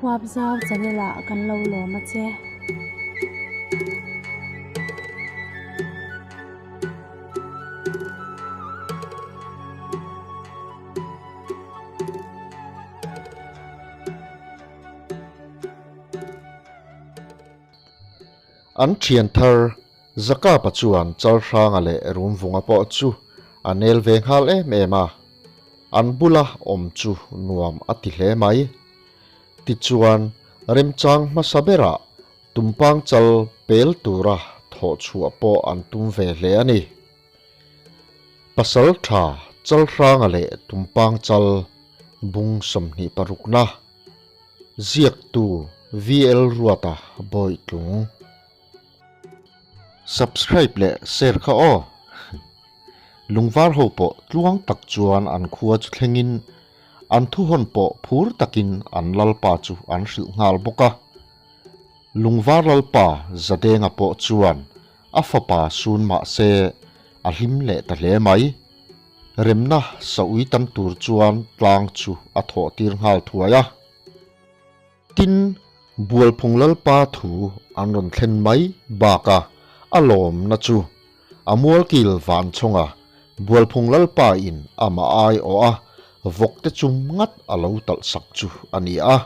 Huapzau channel ah kan lo lawm a che. An thian thar Zakapa chuan Chalhranga leh Rumvunga pawh chu a nel ve nghal em em a, an bula awm chu nuam a ti hle mai. Tichuan, remchang hmasa berah tumpang chal pel tura thawh chhuah pawh an tum ve hle a ni. Pasal tha Chalhranga leh tumpang chal bung 26na ziaktu VL Ruata Bawitlung. Subscribe leh share kha aw. Lungvar ho pawh tluang tak chuan an khua chu thlengin an thuhawn pawh phur takin an lalpa chu an hrilh nghal bawk a. Lungvar lalpa Zadenga pawh chuan a fapa sun mah se a hlim leh ta hle mai. Remna saui tam tur chuan tlang chu a thawh tir nghal thuai a. Tin, Bualphung Lalpa thu an rawn thlen mai baka a lawmna chu a mualkil van chhawnga Bualphung Lalpa in amah ai awh a vawkte chum ngat a lo talh sak chu a ni a.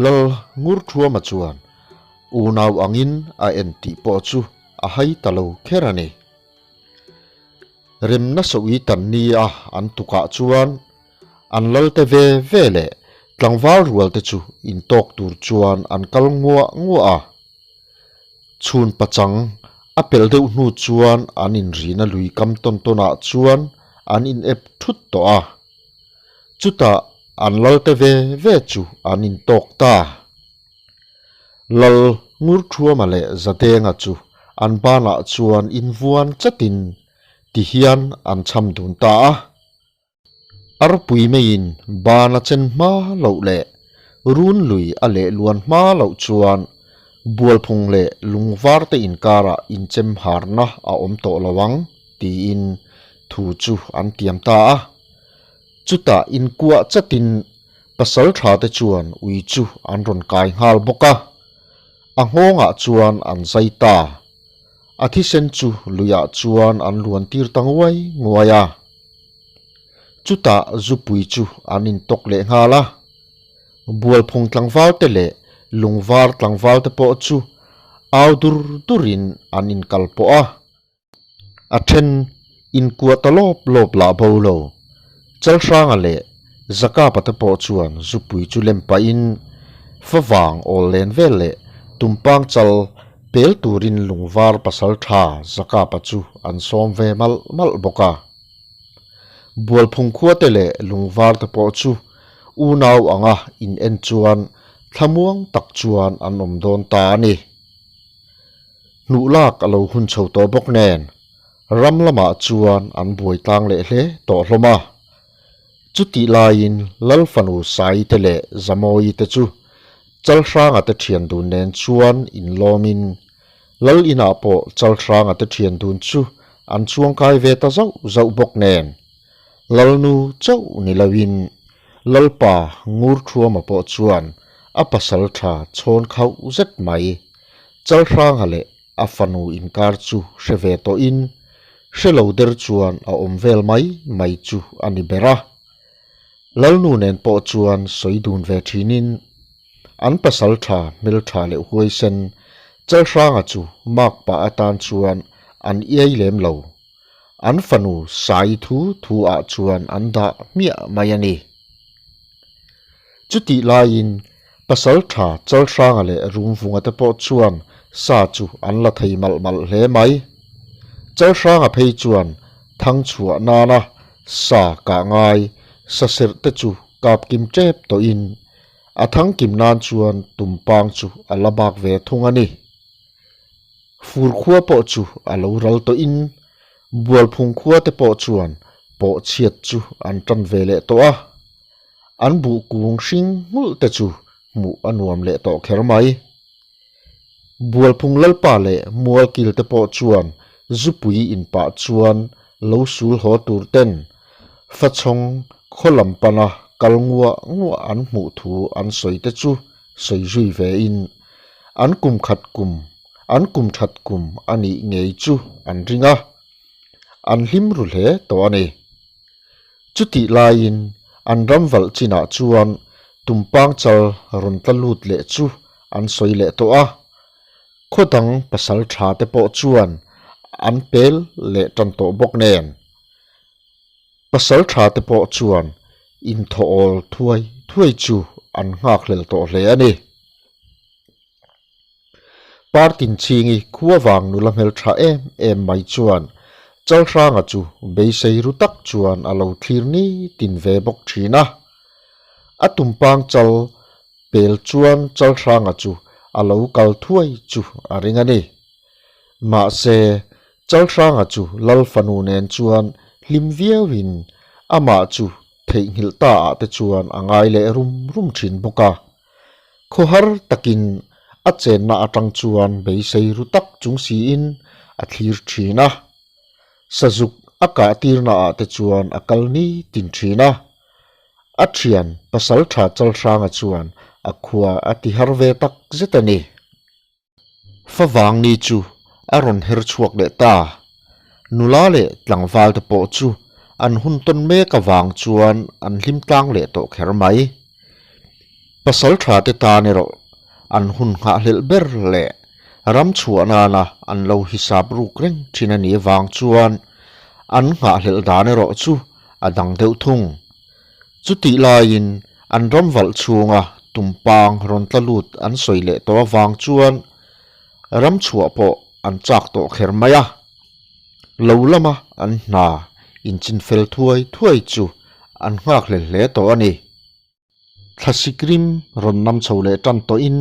Lal Ngurthuama chuan unau angin a en tih pawh chu a hai ta lo kher a ni. Remna sawi tan ni a an tukah chuan An lalte ve ve leh tlangval rualte chu intawk tur chuan an kal nguah nguah a. Chhun pachang a pelh deuh hnu chuan an inrina lui kam tawn tawnah chuan an inep thut tawh a. Chutah an lalte ve ve chu an intawk ta. Lal Ngurthuama leh Zadenga chu an banah chuan invuan chatin tihian an cham dun ta a. Arpui meiin ban a chen hma loh leh run lui a leh luan hma loh chuan Bualphung leh lungvar te inkarah inchem harna a awm tawh lo ang tiin thu chu an tiam ta a. Chutah inkuah chatin pasal tha te chuan ui chu an rawn kai nghal bawk a, a nghawngah chuan an zai ta. A thisen chu luiah chuan an luan tir ta nguai nguai a. Chutah zupui chu an intawk leh nghal a, Bualphung tlangval te leh Lungvar tlangval te pawh chu au dur durin an inkal pawh a. A then inkuah ta lawp lawp lah bo lo. Chalhranga leh Zakapa te pawh chuan zupui chu lem pahin favang awl len vel leh tumpang chal pel turin Lungvar pasal tha Zakapa chu an sawm ve malh malh bawk a. Bualphung khuate leh lungvar te pawh chu unau anga in en chuan thlamuang tak chuan an awm dawn ta a ni. Hnuh lak a lo hun chho tawh bawk nen ram lamah chuan an buai tlang leh hle tawh hlawm a. Chutih laiin Lal fanu Sai te leh Zamawi te chu Chalhranga te thian dun nen chuan inlawmin Lal inah pawh Chalhranga te thian dun chu an chuangkai ve ta zauh zauh bawk nen, Lalnu chauh ni loin Lalpa Ngurthuama pawh chuan a pasal tha chhawn khauh zet mai. Chalhranga leh a fanu inkar chu hre ve tawhin hre lo der chuan a awm vel mai mai chu a ni ber a. Lalnu nen pawh chuan sawi dun ve thinin An pasal tha, hmeltha leh huaisen Chalhranga chu mak pah atan chuan an iai lem lo. An fanu Sai thu thu ah chuan an dah hmiah mai a ni. Chutih laiin pasal tha Chalhranga leh Rumvunga te pawh chuan sa chu an la thei malh malh hle mai. Chalhranga phei chuan thangchhuah nana sa kah ngai sa serh te chu kap kim tep tawhin A thangkim nan chuan tumpang chu a la bak ve thung a ni. Fur khua pawh chu a lo ral tawhin Bualphung khua te pawh chuan pawh chhiat chu an tan ve leh tawh a. An buh kung hring nghulh te chu hmuh a nuam leh tawh kher mai. Bualphung Lalpa leh Mualkil te pawh chuan zupui inpah chuan lo sul haw tur ten Fachhawng khaw lam pana. kal nguah nguah an hmuh thu an sawi te chu sawi zui ve in an kum khat kum an kum that kum a nih ngei chu an ring a, an hlim ru hle tawh a ni. Chutih laiin an ram valh chinah chuan tumpang chal rawn tla lut leh chu an sawi leh tawh a, khaw dang pasal tha te pawh chuan an pel leh tan tawh bawk nen. Pasal tha te pawh chuan inthawh awl thuai thuai chu an nghakhlel tawh hle a ni. Partin chhingi khua vang nula hmeltha em em mai chuan Chalhranga chu beisei ru tak chuan a lo thlir ni tin ve bawk thin a. A tumpang chal pel chuan Chalhranga chu a lo kal thuai chu a ring a ni. Mahse, Chalhranga chu Lal fanu nen chuan hlim viauin amah chu theihnghilh ta ah te chuan a ngai leh rum rum thin bawk a. Khawhar takin a chenna atang chuan beisei ru tak chung siin a thlir thin a. Sazuk a kah tirna ah te chuan a kal ni tin thin a. A thian pasal tha Chalhranga chuan a khua a ti har ve tak zet a ni. Favang ni chu a rawn her chhuak leh ta. Nula leh tlangval te pawh chu an hun tawn mek avang chuan an hlim tlang leh tawh kher mai. Pasal tha te tan erawh an hun nghahhlelh ber leh ram chhuah nana an lo hisap ruk reng thin a nih avang chuan an nghahhlelh dan erawh chu a dang deuh thung. Chutih laiin an ram valh chhunga tumpang rawn tla lut an sawi leh tawh avang chuan ram chhuah pawh an chak tawh kher mai a. Lo lama an hna inchinfel thuai thuai chu an nghak hle hle tawh a ni. Thlasik rim rawn nam chho leh tan tawhin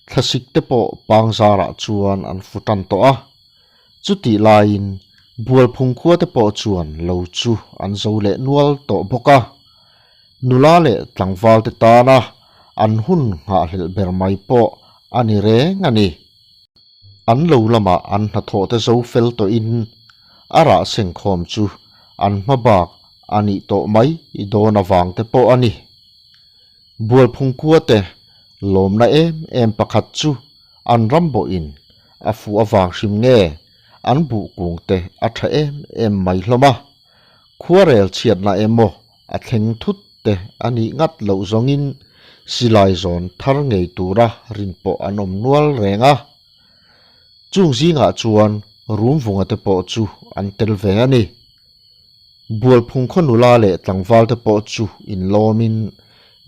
thlasik te pawh pang zarah chuan an fu tan tawh a. Chutih laiin Bualphung khua te pawh chuan lo chu an zo leh nual tawh bawk a. Nula leh tlangval te tana an hun nghahhlelh ber mai pawh a ni reng a ni. An lo lamah an hnathawh te zo fel tawhin a rah sengkhawm chu an hma bak a nih tawh mai dawn avang te pawh a ni. Bualphung khua te lawmna em em pakhat chu an ram bawhin a fuh avang hrim nge an buh kung te a tha em em mai hlawm a, khuarel chhiatna emaw a thleng thut te a nih ngat loh zawngin silai zawn thar ngei tura rin pawh an awm nual reng a. Chung zingah chuan Rumvunga te pawh chu an tel ve a ni. Bualphung khaw nula leh tlangval te pawh chu inlawmin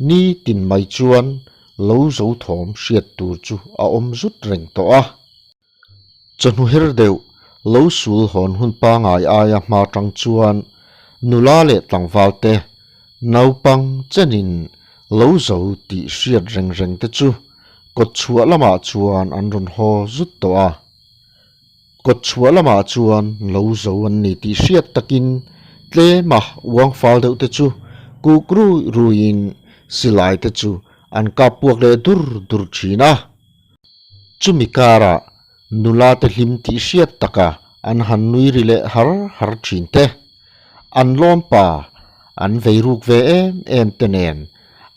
ni tin mai chuan lo zo thawm hriat tur chu a awm zut reng tawh a. Chawhnu her deuh lo sul hawn hun pangai aia hma tang chuan nula leh tlangval te naupang chenin lo zo tih hriat reng reng te chu kawtchhuah lamah chuan an rawn haw zut tawh a. Kawtchhuah lamah chuan lo zo an ni tih hriat takin tlema uang fal deuh te chu kuk rui ruiin silai te chu an kap puak leh dur dur thin a. Chumi karah nula te hlim tih hriat taka an han nui ri leh har har thin te, an lawmpa an vei ruk ve em em te nen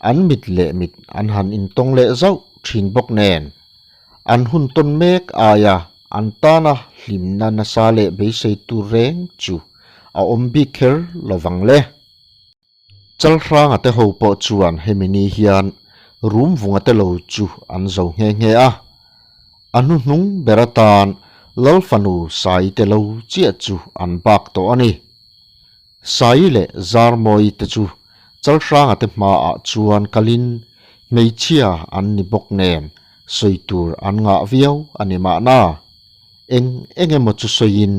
an mit leh mit an han intawng leh zauh thin bawk nen. An hun tawn mek aia an tana hlimna nasa leh beisei tur reng chu a awm bik kher lo vang le. Chalhranga te ho pawh chuan hemi ni hian Rumvunga te lo chu an zo nghe nghe a. A hnuhnung ber atan Lalfanu Sai te lo chiah chu an bak tawh a ni. Sai leh Zarmawi te chu Chalhranga te hmaah chuan kalin hmeichhia an ni bawk nen sawi tur an ngah viau a ni mahna. Eng eng emaw chu sawiin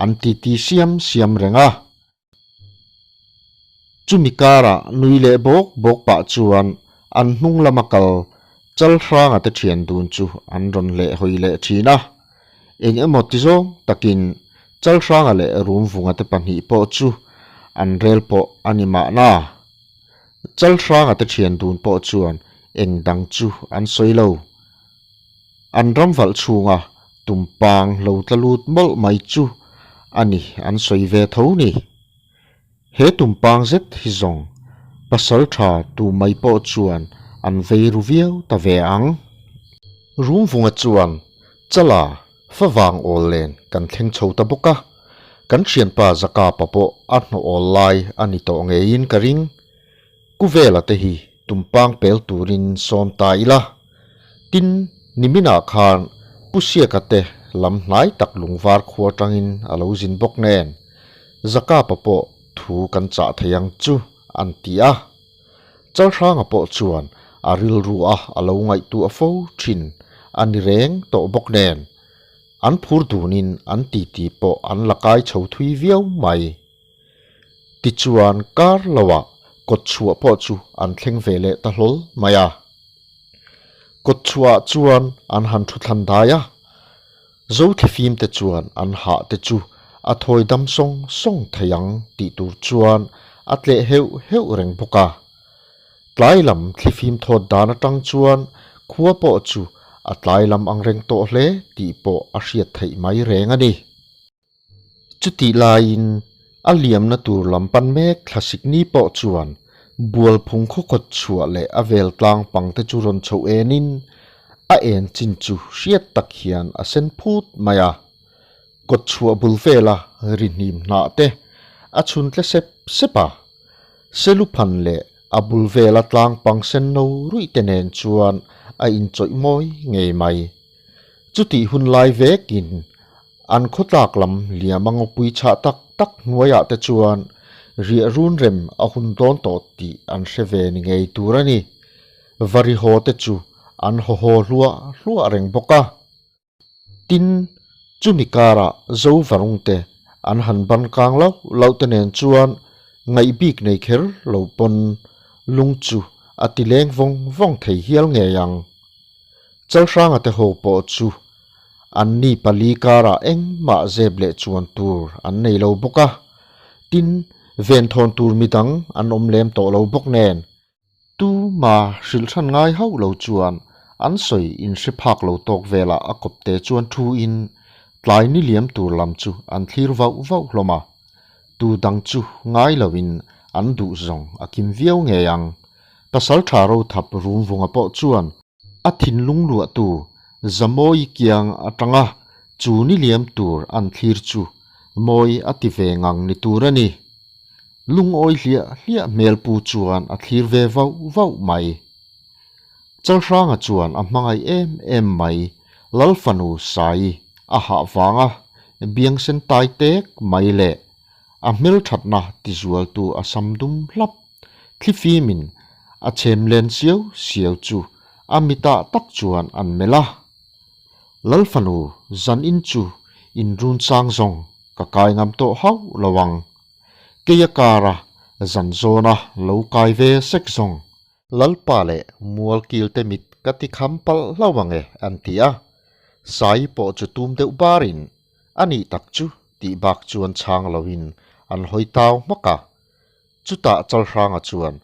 an titi siam siam reng a. Chumi karah nui leh bawk bawk pah chuan an hnung lama kal Chalhranga te thian dun chu an rawn leh hawi leh thin a. Eng emaw ti zawng takin Chalhranga leh Rumvunga te pahnih pawh chu an rel pawh a ni mahna. Chalhranga te thian dun pawh chuan eng dang chu an sawi lo. An ram valh chhunga tumpang lo tla lut mawlh mai chu a ni an sawi ve tho ni. He tumpang zet hi zawng. Pasalṭha tu mai pawh chuan an vei ru viau ta ve ang. Rumvunga chuan Chala favang awl len kan thleng chho ta bawk a, kan thianpa Zakapa pawh a hnawh awl lai a ni tawh ngeiin ka ring. Kuvela te hi tumpang pel turin sawm ta ila. Tin, niminah khan Pu Siaka te lam hnai tak lungvar khua tangin a lo zin bawk nen, Zakapa pawh thu kan chah thei ang chu an ti a. Chalhranga pawh chuan a rilru a a lo ngaihtuah fo thin a ni reng tawh bawk nen, an phur dunin an titi pawh an la kai chho thui viau mai. Tichuan kar loah kawtchhuah pawh chu an thleng ve leh ta hlawl mai a. Kawtchhuahah chuan an han thu thlan dai a, Zothlifim te chuan an hah te chu a thawi dam sawng sawng thei ang tih tur chuan a tleh heuh heuh reng bawk a. Tlai lam thlifim thawt dan atang chuan khua pawh chu a tlai lam ang reng tawh hle tih pawh a hriat theih mai reng a ni. Chutih laiin a liamna tur lam pan mek thlasik ni pawh chuan bualphung khaw kawt chhuah leh a vel tlang pang te chu rawn chho enin a en chin chu hriat tak hian a sen phut mai a. Kawt chhuah bul vela ri hnim hnah te a chhun tle sep sep a. Seluphan leh a bul vela tlang pang sen no ruih te nen chuan a inchawih mawi ngei mai. Chutih hun lai vekin an khawtlak lam liam a ngawpui chhah tak tak hnuaiah te chuan riah run rem a hun dawn tawh tih an hre ve ni ngei tur a ni. Varihaw te chu an haw haw hluah hluah reng bawk a. Tin, chumi karah Zo Varung te an han ban kang lauh lauh te nen chuan ngaih bik nei kher lo pawn lung chu a ti leng vawng vawng thei hial ngei ang. Chalhranga te ho pawh chu an ni pali karah engmah zep leh chuan tur an nei lo bawk a, tin venthawn tur midang an awm lem tawh lo bawk nen, tuma hrilh hran ngai hauh lo chuan an sawi inhre phak lo tawk velah a kawpte chuan thu in tlai ni liam tur lam chu an thlir vauh vauh hlawm a, tu dang chu ngai loin an duh zawng a kim viau ngei ang. Pasal tha rothap Rumvunga pawh chuan A thinlung luahtu Zamawi kiang atanga chu ni liam tur an thlir chu mawi a ti ve ngang ni tur a ni. Lungawi hliah hliah hmel pu chuan a thlir ve vauh vauh mai. Chalhranga chuan a hmangaih em em mai Lalfanu Sai a hah vanga biangsen tai tek mai leh a hmelthatna tizualtu a sam dum hlap. Thlifimin a chhem len siau siau chu a mitah tak chuan an melh a. Lalfanu zan in chu in run chang zawng ka kai ngam tawh hauh lo ang. Keia kara zan zawna lo kai ve sek zawng. Lalpa leh Mualkil te mit ka ti kham palh hlauh ang e an ti a. Sai pawh chu tum deuh barin a nih tak chu tih bak chuan chhang loin an hawi tau hmak a. Chutah Chalhranga chuan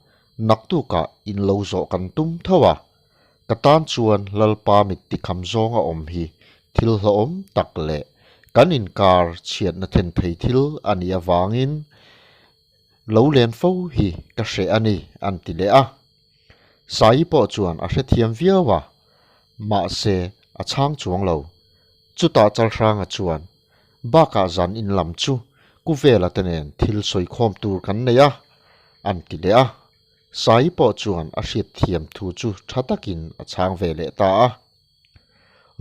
naktukah in lo zawh kan tum tho a, ka tan chuan Lalpa mit tikham zawng a awm hi thil hlauhawm tak leh kan inkar chhiatna then thei thil a nih avangin lo len fo hi ka hreh a ni an ti leh a. Saii pawh chuan a hrethiam viau a, mahse a chhang chuang lo. Chutah Chalhranga chuan Bakah zan in lam chu Kuvela te nen thil sawikhawm tur kan nei a, an ti leh a. Saii pawh chuan a hriatthiam thu chu tha takin a chhang ve leh ta a.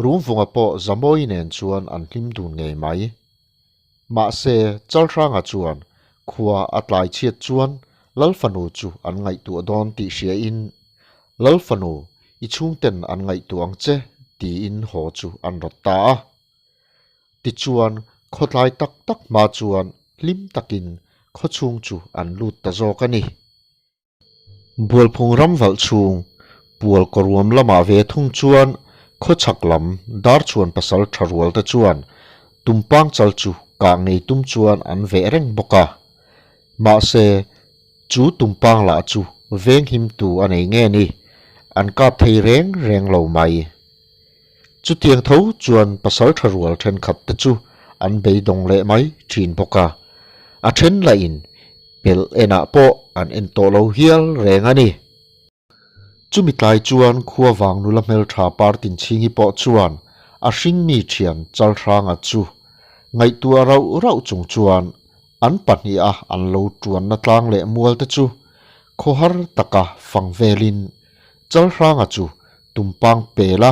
Rumvunga pawh Zamawi nen chuan an hlim dun ngei mai. Mahse, Chalhranga chuan khua a tlai chhiat chuan Lalfanu chu an ngaihtuah dawn tih hriain, Lalfanu, i chhungten an ngaihtuah ang che, tiin haw chu an rawt ta a. Tichuan, khawtlai tak tak hma chuan hlim takin khawchhung chu an lut ta zawk a ni. Bualphung ram valh chhung pual kawruam lamah ve thung chuan khawchhak lam Darchhuan pasal tha rual te chuan tumpang chal chu kah ngei tum chuan an veh reng bawk a. Mahse, chu tumpang lah chu venghimtu a nei nge ni, an kap thei reng reng lo mai. Chutiang tho chuan pasal tha rual thenkhat te chu an beidawng leh mai thin bawk a, a then lahin. Pel enah pawh an en tawh lo hial reng a ni. Chumi tlai chuan khua vang nula hmeltha Partinchhingi pawh chuan a hringmi thian Chalhranga chu ngaihtuah rauh rauh chung chuan an pahniha an lo tuanna tlang leh mual te chu khawhar taka fang velin Chalhranga chu tumpang pela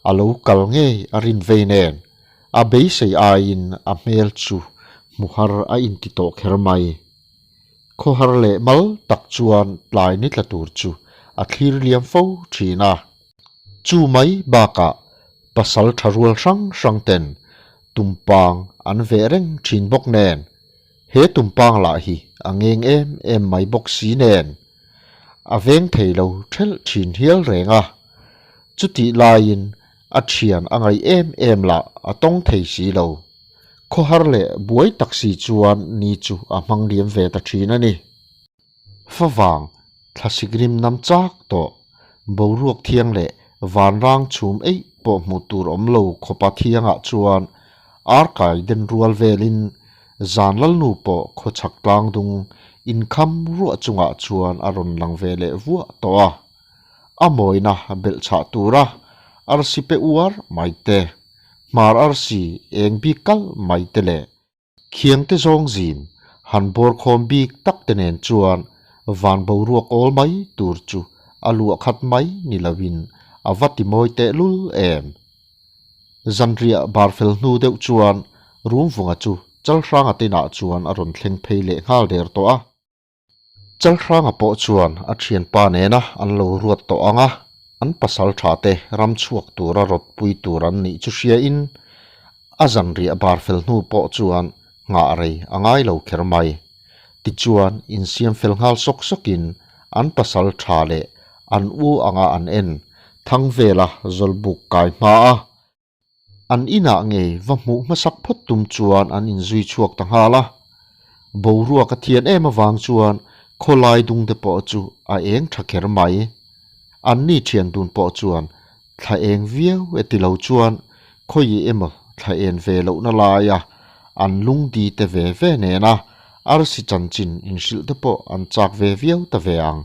a lo kal ngei a rin vei nen a beisei aiin a hmel chu hmu har a inti tawh kher mai. Khawhar leh mal tak chuan tlai ni tla tur chu a thlir liam fo thin a. Chu mai bakah pasal tha rual hrang hrang ten tumpang an veh reng thin bawk nen, he tumpang lah hi a ngeng em em mai bawk si nen, a veng thei lo thelh thin hial reng a. Chutih laiin a thian a ngaih em em lah a tawng thei si lo. Khawhar leh buai tak si chuan ni chu a hmang liam ve ta thin a ni. Favang, thlasik rim nam chak tawh, boruak thiang leh vanrang chhum eih pawh hmuh tur awm lo khawpa thiangah chuan arkai den rual velin zan lalnu pawh khawchhak tlang dung inkham ruah chungah chuan a rawn lang ve leh vuah tawh a. A mawina belhchhah tura arsi pe uar mai te. Hmar arsi eng bik kal mai te leh khiangte zawng zin han bawr khawm bik tak te nen chuan van boruak awl mai tur chu a luah khat mai ni loin a va ti mawi teh lul em. Zanriah bar fel hnu deuh chuan Rumvunga chu Chalhranga tinah chuan a rawn thleng phei leh nghal der tawh a. Chalhranga pawh chuan a thianpa nena an lo ruat tawh ang a, an pasal tha te ram chhuak tura rawtpui tur an nih chu hriain a zanriah bar fel hnu pawh chuan nghah rei a ngai lo kher mai. Tichuan insiam fel nghal sawk sawkin an pasal tha leh an u anga an en thang vela zawlbuk kai hma a. An inah ngei va hmuh hmasak phawt tum chuan an inzui chhuak ta nghal a. Boruak a thian em avang chuan khawlai dung te pawh chu a eng tha kher mai. Anni thian dun pawh chuan thla eng viau e ti lo chuan khawi emaw thla en ve lohna laia an lungdi te ve ve nena arsi chanchin inhrilh te pawh an chak ve viau ta ve ang.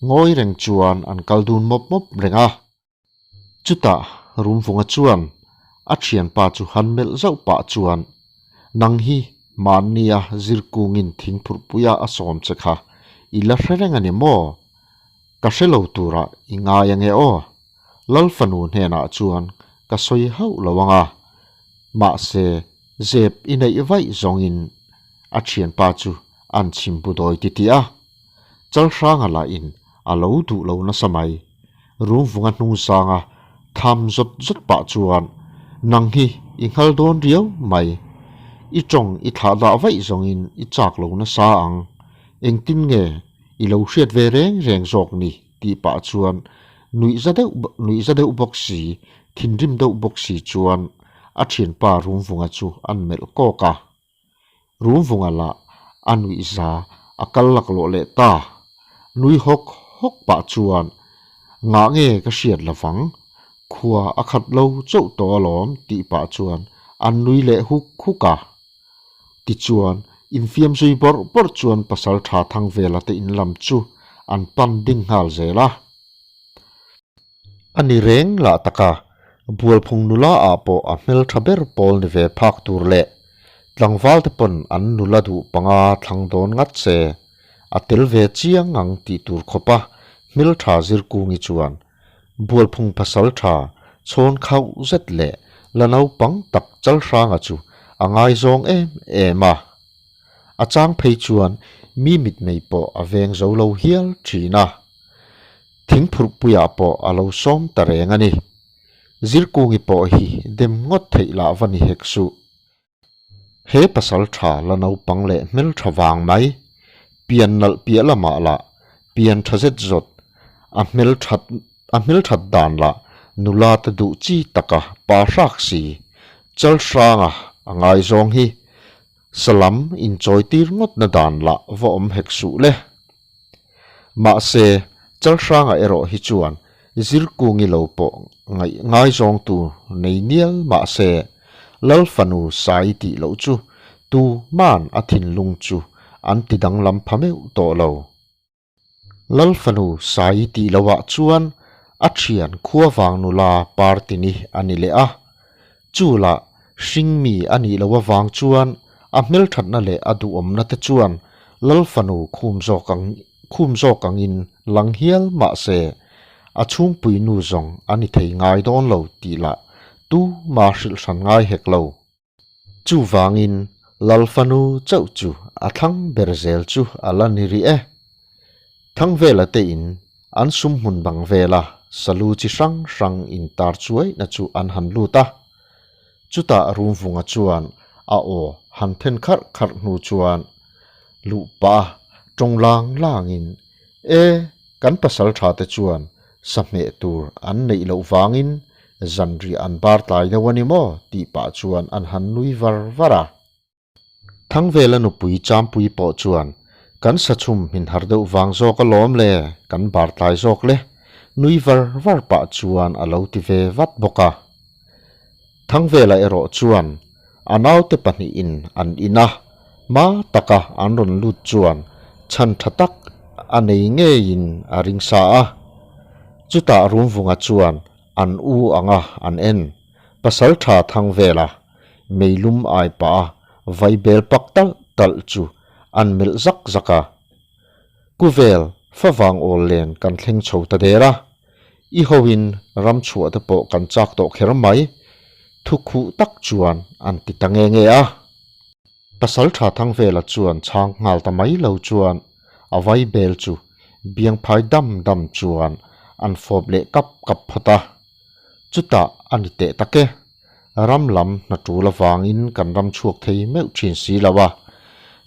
Ngawi reng chuan an kal dun mawp mawp reng a. Chutah Rumvunga chuan a thianpa chu han melh zauh pah chuan, Nang hi mahnia zirkungin thingphurhpuia a sawm che kha i la hre reng a ni maw? Ka hre lo turah i ngai ange aw. Lal fanu hnenah chuan ka sawi hauh lo ang a, mahse zep i neih vaih zawngin a thianpa chu an chhim bu dawi titih a. Chalhranga lahin a lo duh lo nasa mai. Rumvunga hnung zanga tham zawt zawt pah chuan, Nang hi i nghal dawn riau mai. I tawng i thlah dah vaih zawngin i chak lo nasa ang. Engtin nge i lo hriat ve reng reng zawk ni? tih pah chuan nuihza deuh nuihza deuh bawk si, thinrim deuh bawk si chuan a thianpa Rumvunga chu an melh kawk a. Rumvunga lah a nuihza a kal laklawh leh ta. Nui hawk hawk pah chuan, Ngah nge ka hriat lovang, khua a khat lo chauh tawh alawm tih pah chuan an nui leh huk huk a. Tichuan, infiam zui bawrh bawrh chuan pasal tha thang vela te in lam chu an pan ding nghal zel a. A ni reng lah tak a, Bualphung nula ah pawh a hmeltha ber pawl ni ve phak tur leh tlangval te pawn an nula duh panga thlang dawn ngat se, a tel ve chiang ang tih tur khawp a hmeltha Zirkungi chuan Bualphung pasal tha chhawn khauh zet leh la naupang tak Chalhranga chu a ngaizawng em em a. A chang phei chuan mi mitmei pawh a veng zo lo hial thin a. Thingphurhpuiah pawh a lo sawm ta reng a ni. Zirkungi pawh hi dem ngawt theih lah va ni hek suh. He pasal tha la naupang leh hmeltha vang mai, pian nalh piah lamah lah pian tha zet zawt, a hmelthat a hmelthat dan lah nula te duh chi taka pa hrak si, Chalhranga a ngaizawng hi salam inchawitir ngawtna dan lah va awm hek suh le. Mahse, Chalhranga erawh hi chuan Zirkungi lo pawh ngaih ngaizawngtu nei nial mahse, Lal fanu Sai tih loh chu tu man a thinlung chu an ti danglam pha meuh tawh lo. Lal fanu Sai tih lohah chuan a thian khua vang nula Partini a ni leh a. Chu lah hringmi a nih loh avang chuan a hmelthatna leh a duhawmna te chuan Lal fanu khum zawk ang khum zawk angin lang hial mah se a chhungpui nu zawng a ni thei ngai dawn lo tih lah tuma hrilh hran ngai hek lo. Chuvangin Lal fanu chauh chu a thlang ber zel chu a la ni rih e. Thangvela te in an sum hmun bang vela salu chi hrang hrang in tar chuaihna chu an han lut a. Chutah Rumvunga chuan a aw han then kharh kharh hnu chuan luh pah a tawng lang langin, E, kan pasal tha te chuan sa hmeh tur an neih loh vangin zanriah an bar tlai deuh a ni maw tih pah chuan an han nui var var a. Thangvela nupui Champui pawh chuan, Kan sa chhum min har deuh vang zawk alawm le, kan bar tlai zawk le, nui var var pah chuan a lo ti ve vat bawk a. Thangvela erawh chuan a naute pahnihin an in a, hma taka an rawn lut chuan chhan tha tak a nei ngeiin a ring sa a. Chutah Rumvunga chuan an u anga an en. Pasal tha Thangvela meilum ai pah a vaibel pak talh talh chu an melh zak zak a. Kuvel favang awl len kan thleng chho ta der a. I hoin ram chhuah te pawh kan chak tawh kher mai, thu khuh tak chuan an ti ta nge nge a. Pasal tha Thangvela chuan chhang nghal ta mai lo chuan a vai bel chu biang phai dam dam chuan an fawp leh kap kap phawt a. Chutah a ni teh tak e, ram lam hna tul avangin kan ram chhuak thei meuh thin si lo a,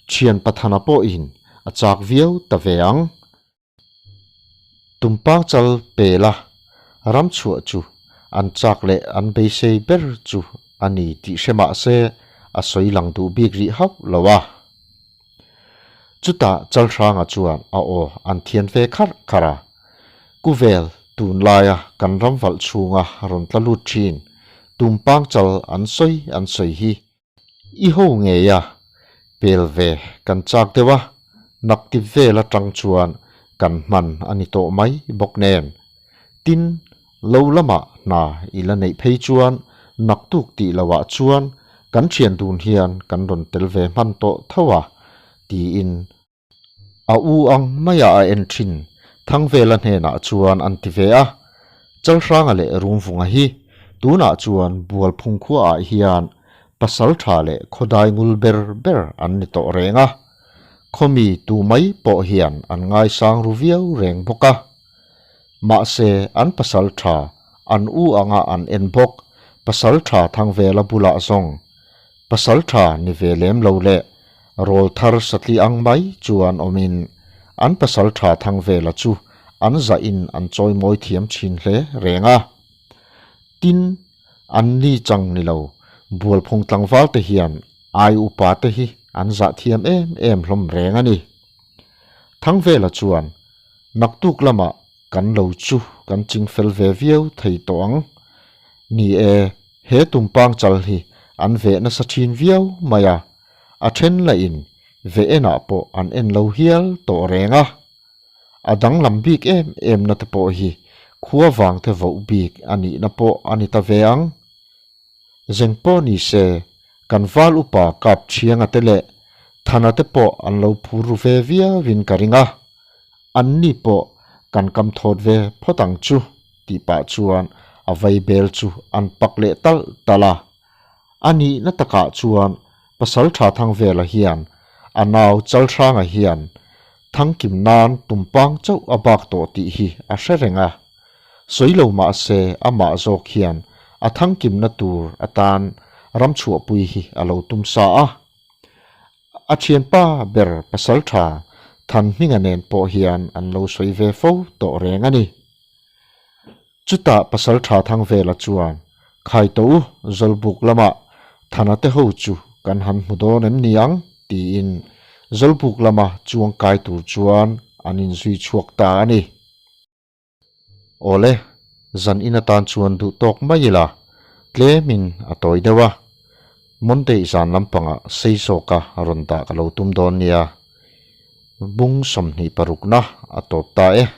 thian Pathana pawhin a chak viau ta ve ang. Tumpang chal pela ram chhuah chu an chak leh an beisei ber chu a ni tih hre mah se a sawi lang duh bik rih hauh lo a. Chutah Chalhranga chuan a aw an thian ve kharh kharh a, Kuvel tunlaia kan ram valh chhunga rawn tla lut thin Tumpang chal an sawi an sawi hi I ho ngei a, pel ve kan chak deuh a, nakti vel atang chuan kan hman a ni tawh mai bawk nen. Tin, lo lamah hna i la neih phei chuan naktuk tih lohah chuan kan thian dun hian kan rawn tel ve hman tawh tho a, tiin A u ang maia a en thin Thangvela hnenah chuan an ti ve a, Chalhranga leh Rumvunga hi tunah chuan Bualphung khuaah hian pasal tha leh khawdai ngul ber ber an ni tawh reng a, khawmi tu mai pawh hian an ngaisang ru viau reng bawk a. Mahse an pasal tha an u anga an en bawk pasal tha Thangvela bulah zawng Pasal tha ni ve lem lo leh rawl thar satli ang mai chuan awmin an pasal tha thang vela chu an zahin an chawimawi thiam thin hle reng a. Tin, an ni chang ni lo Bualphung tlangval te hian ai upa te hi an zah thiam em em hlawm reng a ni. Thangvela chuan naktuk lamah kan lo chu kan chingfel ve viau thei tawh ang. Ni e, he tumpang chal hi an veh nasa thin viau mai a, a then lahin veh enah pawh an en lo hial tawh reng a. A danglam bik em em na te pawh hi khua vang te voh bik a nihna pawh a ni ta ve ang. Zeng pawh ni se, kan val upa kap thianga te leh Thana te pawh an lo phur ru ve viauin ka ring a, anni pawh kan kam thawt ve phawt ang chu tih pah chuan a vaibel chu an pak leh talh talh a. A nihna takah chuan Pasaltha Thangvela hian a nau Chalhranga hian Thangkim nan tumpang chauh a bak tawh tih hi a hre reng a. Sawi lo mah se amah zawk hian a thangkimna tur atan ramchhuahpui hi a lo tum sa a. A thianpa ber Pasaltha Thanhminga nen pawh hian an lo sawi ve fo tawh reng a ni. Chutah Pasaltha Thangvela chuan, Khai tawh u, Zawlbuk lamah Thana te ho chu kan han hmu dawn em ni ang? tiin Zawlbuk lama chuang kai tur chuan an inzui chhuak ta a ni. Awle, zan in atan chuan duh tawk mai ila, tlemin a tawi deuh a. Monday zan lampangah sei zawka rawn dah ka lo tum dawn nia. Bung 26na a tawp ta e.